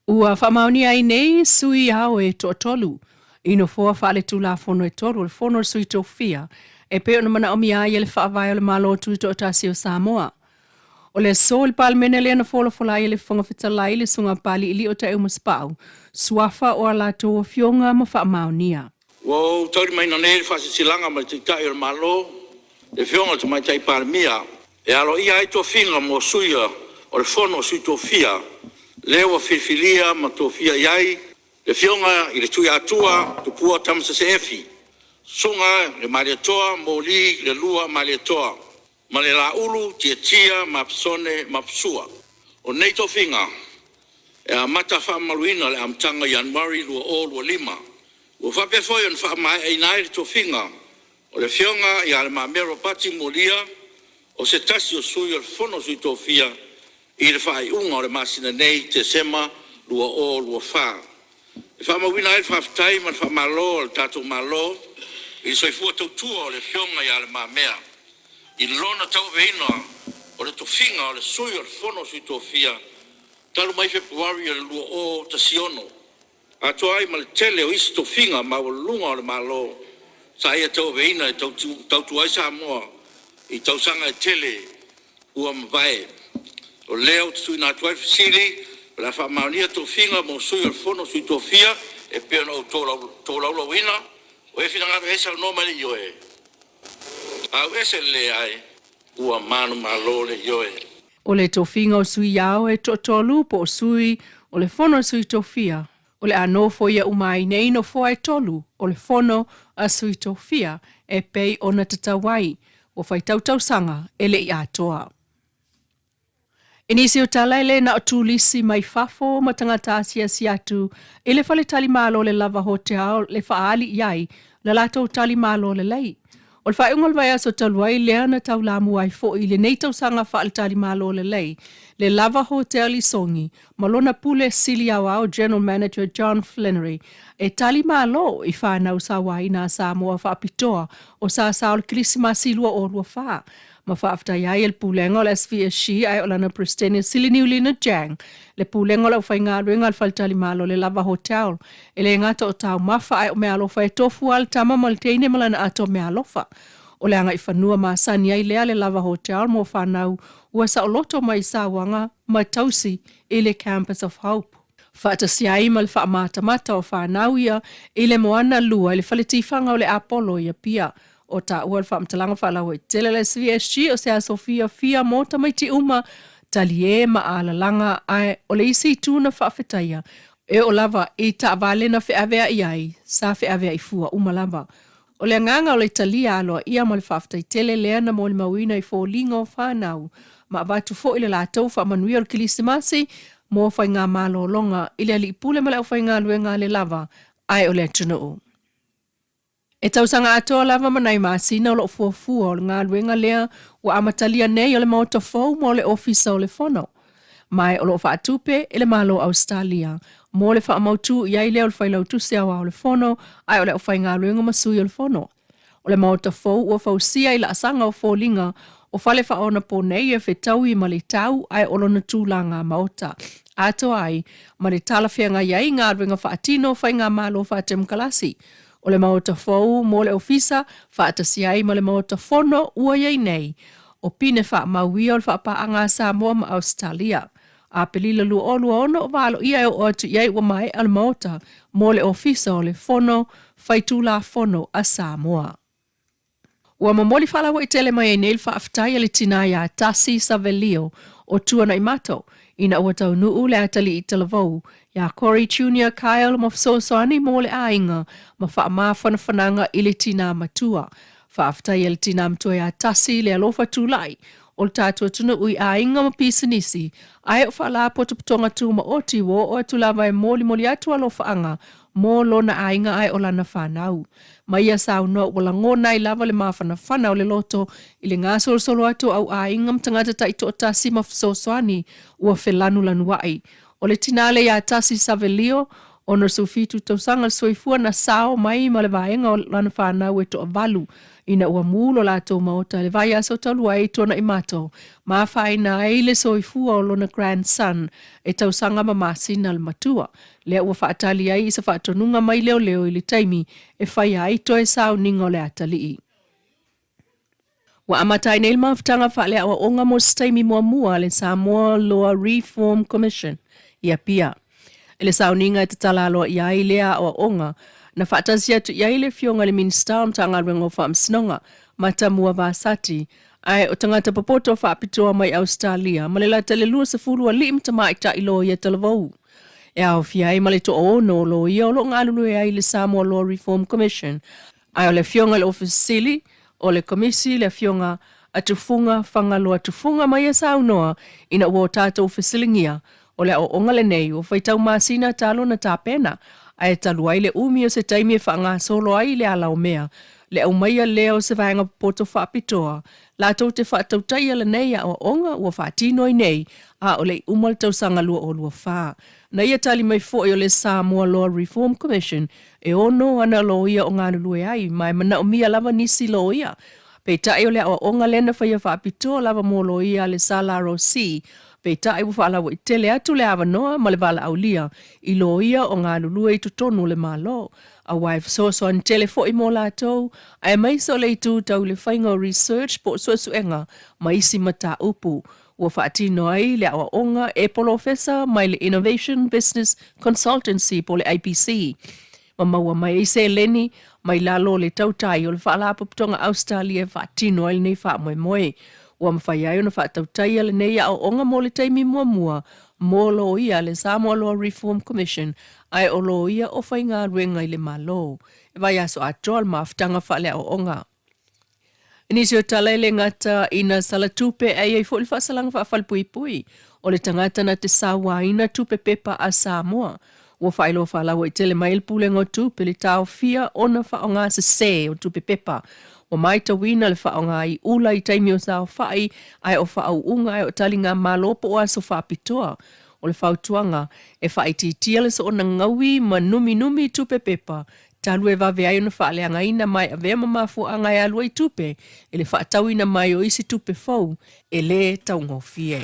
Ua faamaonia ai nei sui ao e toatolu i nofoa faaletulafono e tolu o le Fono a Sui Tofia e pei ona manaomia ai e le Faavae o le Malo Tutoatasi o Samoa. O le aso i le Palemene lea na folafola ai e le Fofoga Fetalai le Susuga Papaliilio Taeaumasapau suafa o a latou afioga ma faamaonia. Ua ou taulimaina nei le Faasilasilaga mai le Taitai o le Malo, le Afioga i le Tamaitai Palemia, e aloaia ai tofiga mo Sui o le Fono a Sui Tofia, lea ua filifilia ma tofia i ai le Afioga i le Tuiatua Tupua Tamasese Efi, Susuga i le Malietoa Moli Lealua Malietoa, ma le Laulu Tiatia Mapisone Maposua. O nei tofiga e amata faamamaluina i le amataga o Ianuari 2025. Ua faapea foi ona faamaeaina ai le tofiga o le Afioga ia Le Mamea Ropati Mualia, o se tasi o Sui o le Fono a Sui Tofia, i le faaiuga o le masina nei Tesema 2024. E faamauina ai le faafetai ma le faamalo a le tatou Malo i le soifua tautua o le Afioga ia Le Mamea i lona tauaveina o le tofiga o le Sui o le Fono a Sui Tofia talu mai Fepuari o le 2016, atoa ai ma le tele o isi tofiga maualuluga o le Malo sa ia tauaveina e tautua ai Samoa i tausaga e tele ua mavae. O lea ou te tuuina atu ai le fesili: O le a faamaonia tofiga mo Sui o le Fono a Sui Tofia e pei ona ou tolaulauina? Ua i ai se finagalo e saunoa mai i le ioe? ─ le Leai. Ua manumalo le Ioe. O le tofiga o sui ao e toatolu po o sui o le Fono a Sui Tofia o le a nofoia uma ai nei nofoa e tolu o le Fono a Sui Tofia e pei ona tatau ai ua faitau tausaga e le i atoa. I nisi o tala e le na o turisi mai fafo ma tagata asiasi atu i le faletalimalo le Lava Hotel le faaali i ai le latou talimalo lelei. O le faaiuga o le vaiaso talu ai lea na taulamua ai foi i lenei tausaga faaletalimalo lelei le Lava Hotel i Sogi ma lona pule sili aoao General Manager John Flannery e talimalo i fanau sauaina a Samoa faapitoa o sasa o le Kerisimasi 2024 ma faafetai ai e le Pulega o le SVSG ae o lana Peresetene Sili Niulina Jang, le Pulega o le Aufaigaluega a le Faletalimalo le Lava Hotel, e le gata o taumafa ae o meaalofa e tofu lava le tama ma le teine ma lana atoa meaalofa. O le agaifanua masani ai lea le Lava Hotel mo fanau ua saoloto mai i sauaga ma tausi i le Campus of Hope. Faatasi ai ma le faamatamata o fanau ia i le moana lua i le fale tifaga o le Apollo i Apia. O taua le faamatalaga faalauaitele a le SVSG o se aso fiafia mo tamaiti uma, talie ma alalaga ae o le isi itu na faafetaia e oo lava i taavale na feaveai ai, sa feaveai fua uma lava. O le agaga o le talia aloaia ma le faafetai tele lea na molimauina i foliga o fanau ma avatu foi le latou faamanuia o le Kilisimasi mo faigamalologa i le Alii Pule ma le aufaigaluega a le lava ae o le atunuu. E tausaga atoa lava ma nai masina o lo o fuafua o le galuega lea ua amatalia nei o le Maota Fou mo le Ofisa o le Fono. Ma o lo o faatupe e le Malo o Ausetalia mo le faamautu i ai lea o le Failautusi Aoao o le Fono ae o le aufaigaluega ma sui o le Fono. O le Maota fou ua fausia i laasaga o foliga o fale faaonaponei e fetaui ma le tau ae o lona tulaga maota atoa ai ma le talafeagai ai galuega faatino faigamalo faatemokalasi. O le Maota fou mo le Ofisa faatasi ai ma le Maota Fono ua i ai nei o pine faamau ia o le faapaaga a Samoa ma Ausetalia. Aperila 2026 o valoia e oo atu i ai ua maea le Maota mo le Ofisa o le Fono Faitulafono a Samoa. Ua momoli faalauaitele mai ai nei le faafetai a le tinā iā Tasi Savelio o Tuanaimato ina ua taunuu le atalii talavou iā Corey Junior Kyle ma fesoasoani mo le aiga ma faamafanafanaga i le tinā matua. Faafetai a le tinā matua iā Tasi le alofa tulai o le tatou atunuu i aiga ma pisinisi, ae o faalapotopotoga tumaoti ua oo atu lava e molimoli atu alofaaga mo lona aiga ae o lana fanau. Ma ia saunoa ua lagona ai lava le mafanafana o le loto i le gasolosolo atu o au aiga ma tagata taitoatasi ma fesoasoani ua felanulanuai. O le tinā lea iā Tasi Savelio, 67 tausaga le soifua na sao mai ma le vaega o lana fanau e toavalu ina ua mu lo latou maota i le vaiaso talu ai tuana'i mato ma afaina ai le soifua o lona grandson e tausaga ma masina le matua lea ua faatali ai i se faatonuga mai leoleo i le taimi e faia ai toe sauniga o le atalii. Ua amata ai nei le mafutaga faaleaoaoga mo se taimi muamua a le Samoa Law Reform Commission i Apia. I le sauniga e tatala aloaia ai lea aoaoga, na faatasi atu i ai le Afioga i le Minisita o Matagaluega o Faamasinoga, Matamua Vasati, ae o tagata popoto faapitoa mai Ausetalia ma le lata i le 20 alii ma tamaitai loia talavou. E aofia ai ma le toaono o loia o lo o galulue ai i le Samoa Law Reform Commission, Ae o le Afioga i le Ofisa Sili o le Komisi, le Afioga a Tufuga Fagaloa Tufuga ma ia saunoa ina ua o tatou fesiligia, o le aoaoga lenei ua faitau masina talu ona tapena, ae talu ai le umi o se taimi e faagasolo ai le ala o mea, le aumaia lea o se vaega popoto faapitoa latou te faatautaia lenei aoaoga ua faatino ai nei a o le i uma le tausaga 2024. Na ia tali mai foi o le Samoa Law Reform Commission E ono ana loia o galulue ai, ma e manaomia lava nisi loia. Peitai o le aoaoga lea na faia faapitoa lava mo loia a le SLRC, peitai ua faalauaitele atu le avanoa ma le valaaulia i loia o galulue i totonu o le Malo, aua e fesoasoani tele foi mo latou, aemaise o le itu tau i le faiga o research po o suesuega ma isi mataupu ua faatino ai le aoaoga e polofesa mai le Innovation Business Consultancy po o le IBC, ma maua mai ai seleni mai lalo o le tautai o le Faalapotopotoga Ausetalia e faatino ai lenei faamoemoe. Ua mafai ai ona faatautaia lenei aoaoga mo le taimi muamua mo loia a le Samoa Law Reform Commission ae o loia o faigaluega i le Malo. E vaiaso atoa le mafutaga faaleaoaoga. I nisi o tala e le gata ina sala tupe ae i ai foi le faasalaga faafalepuipui o le tagata na te sauaina tupe pepa a Samoa. Ua faailoa faalauaitele mai e le Pulega o Tupe le taofia ona faaaoga sese o tupe pepa. Ua maitauina le faaaoga i ula i taimi o saofai ae o faauuga ae o taligamalo po o aso faapitoa. O le fautuaga, e faaitiitia le soona gaui ma numinumi i tupe pepa talu e vave ai ona faaleagaina ma e avea ma mafuaaga e alu ai tupe i le faatauina mai o isi tupe fou e lē taugofie.